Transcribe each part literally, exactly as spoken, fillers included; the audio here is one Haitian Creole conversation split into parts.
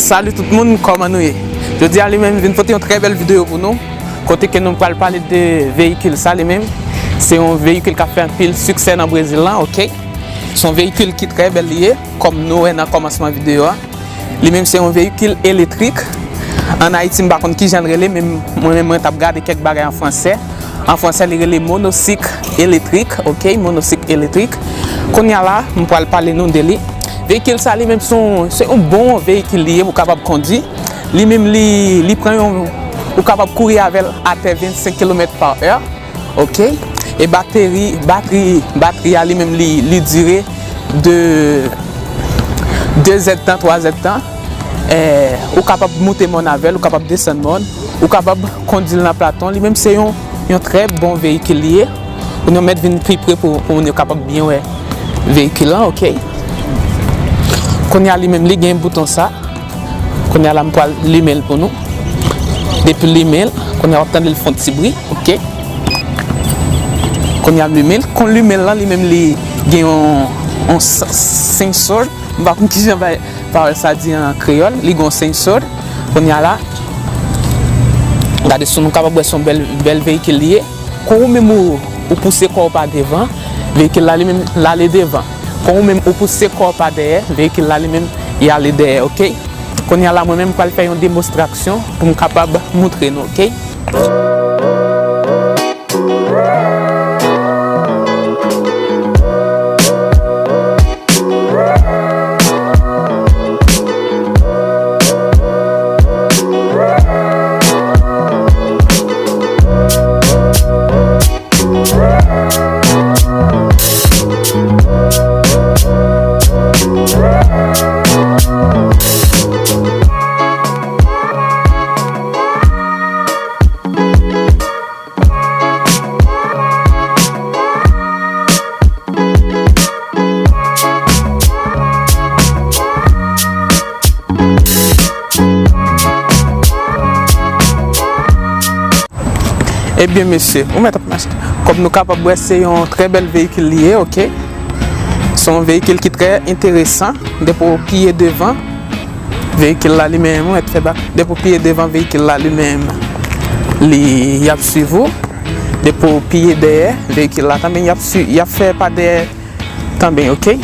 Salut tout moun, kòman nou ye? Jodi a li menm vin pote yon trè bèl videyo pou nou, kote ke nou pral pale de veyikil sa li menm. Se yon veyikil k ap fè anpil siksè nan Brezil lan, oke? Se yon veyikil ki trè bèl li ye, kòm nou wè nan kòmansman videyo a. Li menm se yon veyikil eletrik. Ann Ayiti, m pa konn kijan l rele, men mwen menm mwen t ap gade kèk bagay an fransè. An fransè, li rele monosik eletrik, oke, monosik eletrik. Kounye a la, m pral pale nou de li. Veyikil sa li menm se yon, se yon bon veyikil li ye, ou kapab kondui. Li menm li, li pran yon, ou kapab kouri avè l atè vennsenk kilomèt pa è, oke. E bateri, batri, batri a li menm li, li dire de, de zèdtan, twa zèdtan. Eh, ou kapab moute mòn avè l, ou kapab desann mòn, ou kapab kondui l nan platon. Li menm se yon, yon trè bon veyikil li ye. Pou nou mèt vin pi pre pou, pou moun yo kapab byen wè veyikil lan, oke. Kounye a li menm li gen bouton sa. Kounye a la m pral limen l pou nou. Depi limen l, kounye a w ap tande l fè yon ti bri, oke. Kounye a m limen l. Kon limen l lan, li menm li gen yon, yon s-, sensor. M pa konn kijan bay pawòl sa di an kreyòl. Li gen yon sensor. Kounye a la, gade si nou kapab wè se yon bèl, bèl veyikil li ye. Kon ou menm ou, ou pouse kò w pa devan, veyikil la li menm l ale devan. Kon ou menm ou pouse kò w pa dèyè, veyikil la li menm li ale dèyè, oke? Kounye a la mwen menm m pral fè yon demonstrasyon pou m kapab moutre nou, oke? Ebyen, mesye, ou mèt ap mache. Kòm nou kapab wè, se yon trè bèl veyikil li ye, oke? Se yon veyikil ki trè enteresan. Depi w piye devan, veyikil la li menm, ou mèt fè bak. Depi w piye devan, veyikil la li menm, li, y ap swiv ou. Depi w piye dèyè, veyikil la tanmen, y ap swi-, y ap fè pa dèyè tanmen, oke?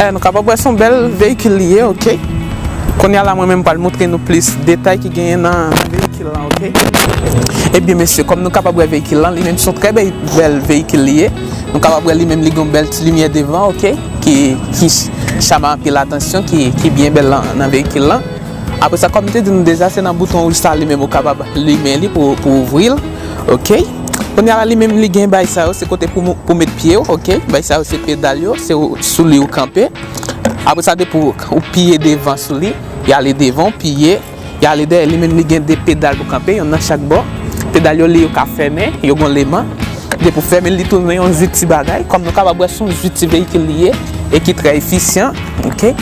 Eh, nou kapab wè se yon bèl veyikil li ye, oke. Kounye a la, mwen menm, m pral montre nou plis detay ki genyen nan veyikil lan, oke. Ebyen, mesye, kòm nou kapab wè veyikil lan, li menm se yon trè bèl, bèl veyikil li ye. Nou kapab wè li menm, li gen yon bèl ti limyè devan, oke, ki, ki ch-, chame anpil atansyon, ki, ki byen bèl nan, nan veyikil lan. Apre sa, kòm m te di nou deja, se nan bouton wouj sa li menm ou kapab limen li pou, pou ouvri l. Oke. Kounye a la, li menm, li gen bay sa yo, se kote pou, pou met pye w, oke. Bay sa yo, se pedal yo, se ou, sou li ou kanpe. Apre sa, depi ou, ou piye devan sou li, y ale devan, ou piye, y ale dèyè. Li menm, li gen de pedal pou kanpe, yonn nan chak bò. Pedal yo, li yo ka fèmen, yo gon leman. Depi w fèmen l, li tounen yon zouti bagay. Kòm nou kapab wè, se yon zouti veyikil li ye e ki trè efisyan. Oke.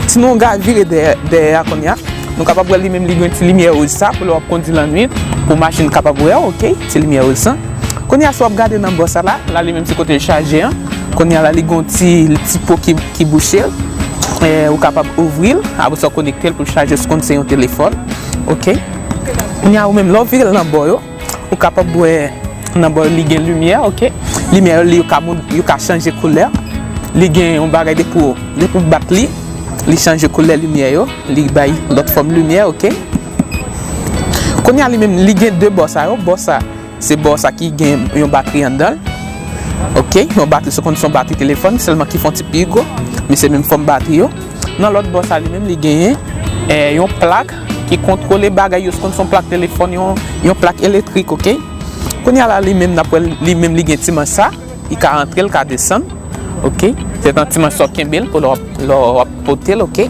Si nou ga vire dèyè, dèyè a kounye a, nou kapab wè li menm li gen ti limyè wouj sa pou lè w ap kondui lannwit, pou machin kapab wè w, oke, ti limyè wouj sa. Kounye a, si w ap gade nan bò sa la, la li menm se kote l chaje an. Kounye a la, li gen yon ti, ti po ki, ki bouche l. Eh, ou kapab ouvri l, apre sa w konekte l pou l chaje, si w konn se yon telefòn. Oke. Kounye a, ou menm, lè w vire l nan bò yo, ou kapab wè nan bò li gen limyè, oke. Limyè yo, li, yo ka moun, yo ka chanje koulè. Li gen yon bagay depi w, depi w bat li, li chanje koulè limyè yo, li bay lòt fòm limyè, oke. Kounye a li menm, li gen de bò sa yo, bò sa, se bò sa ki gen yon batri anndan l. Oke, yon batri, se konn se yon batri telefòn, sèlman ki fè yon ti pi gwo, men se menm fòm batri yo. Nan lòt bò sa li menm, li genyen, eh, yon plak ki kontwole bagay yo, se konn se yon plak telefòn, yon, yon plak elektrik, oke? Kounye a la, li menm, n ap wè li menm, li gen ti manch sa, li ka antre, li ka desann, oke? Se nan ti manch sa w kenbe l pou lè w ap, lè w ap pote l, oke?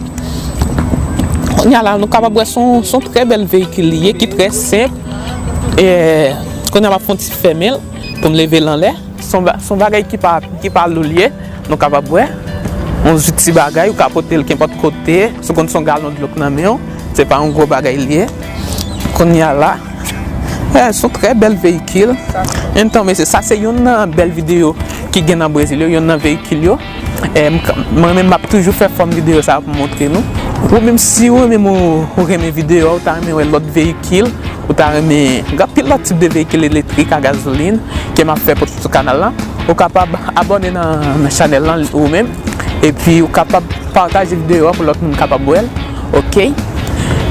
Kounye a la, nou kapab wè se yon, se yon trè bèl veyikil li ye, ki trè senp. Eh, kounye a, m ap fè yon ti fèmen l. M leve l anlè. Se yon ba-, se yon bagay ki pa, ki pa lou l ye, nou kapab wè. Yon zouti bagay, ou ka pote l kenpòt kote, si w konn se yon galon dlo k nan men w, se pa yon gwo bagay l ye. Kounye a la, eh, se yon trè bèl veyikil. Antan, mesye, sa se youn nan bèl videyo ki gen nan Brezil yo, youn nan veyikil yo. Eh, m ka-, mwen menm, m ap toujou fè fòm videyo sa pou montre nou. Ou menm, si ou menm ou, ou renmen videyo a, ou ta renmen wè lòt veyikil, ou ta renmen, gen anpil lòt tip de veyikil elektrik a gazolin ke m ap fè pou sou kanal la, ou kapab abòne nan, nan chanèl lan ou menm. Epi ou kapab pataje videyo a pou lòt moun kapab wè l. Oke?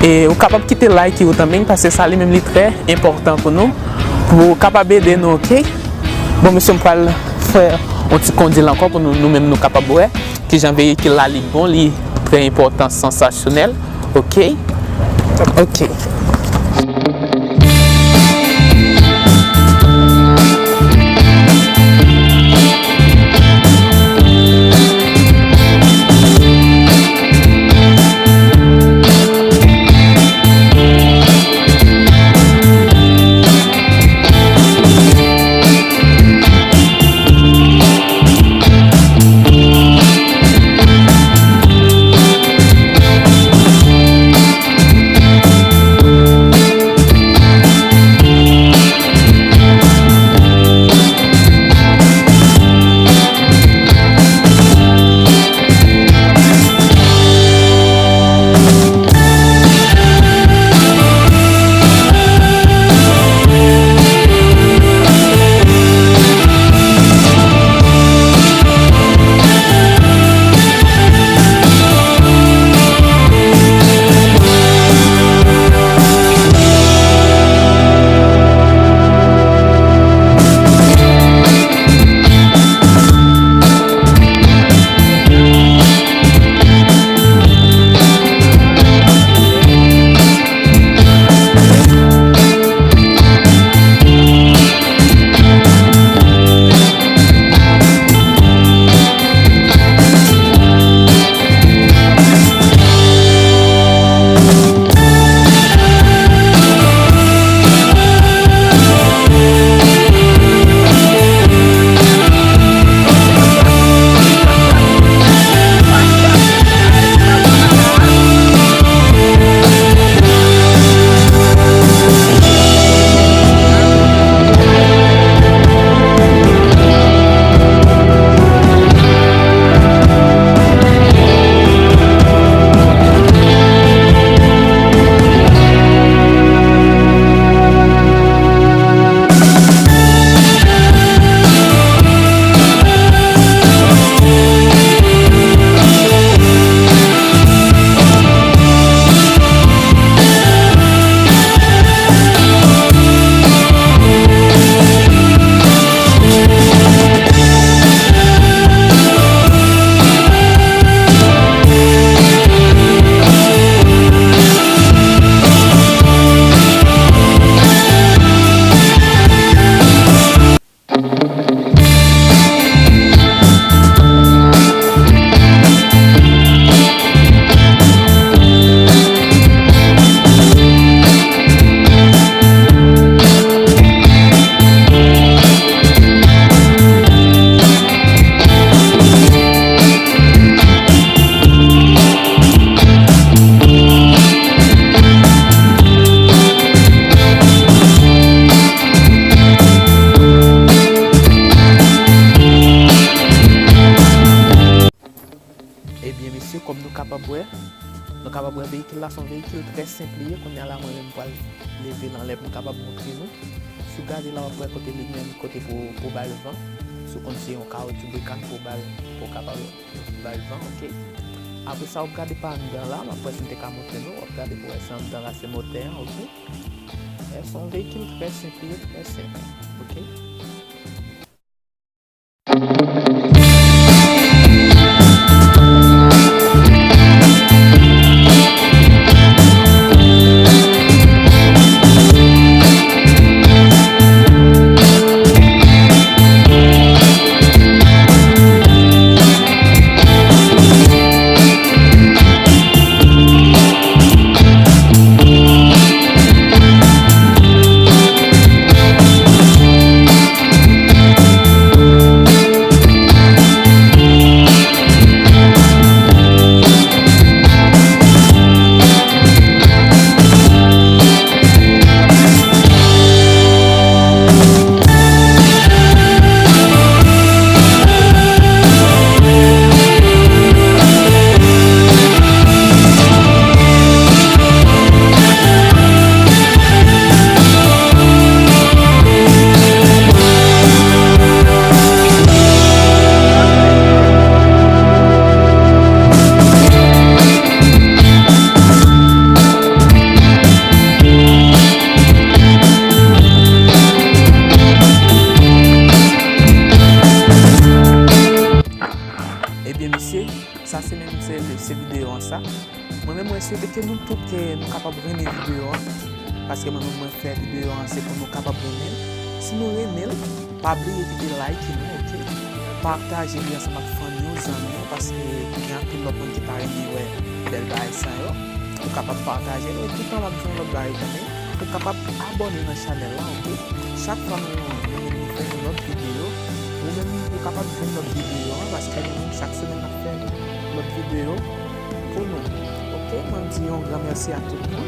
E ou kapab kite like ou tanmen, paske sa li menm li trè enpòtan pou nou, pou kapab ede nou, oke? Bon, mesye, m pral fè yon ti kondi l ankò pou nou, nou menm nou kapab wè kijan veyikil la li bon, li trè enpòtan, sansasyonèl. Oke? Oke. Ebyen, mesye, kòm nou kapab wè, nou kapab wè veyikil la se yon veyikil trè senp li ye. Kounye a la, mwen menm, m pral leve l anlè pou m kapab montre nou. Si w gade la, w ap wè kote li menm, kote pou, pou ba l van. Si w konn se yon kawotchou bekàn pou ba l, pou w kapab ba l van, oke? Apre sa, w ap gade pa anndan la, m ap wè si m te ka montre nou. W ap gade pou wè si anndan la se motè an, oke? E se yon veyikil trè senp li ye, trè senp, oke? kapab renmen videyo an, paske mwen menm mwen fè videyo an se pou nou kapab renmen l. Si nou renmen l, pa bliye kite like nou, oke? Pataje li ansanm ak fanmi w, zanmi w, paske gen anpil lòt moun ki ta renmen wè bèl bagay sa yo. Ou kapab pataje l, e toutan m ap di yon lòt bagay, zanmi, ou kapab abòne nan chanèl la, oke? Chak fwa nou, nou, nou fè yon lòt videyo, ou menm ou kapab jwenn lòt videyo an, paske nou menm chak semèn n ap fè lòt videyo pou nou. Oke, mwen di yon gran mèsi a tout moun.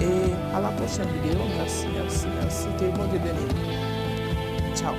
E a la pwochèn videyo. Mèsi, mèsi, mèsi. Ke Bondye beni nou. Tchaw.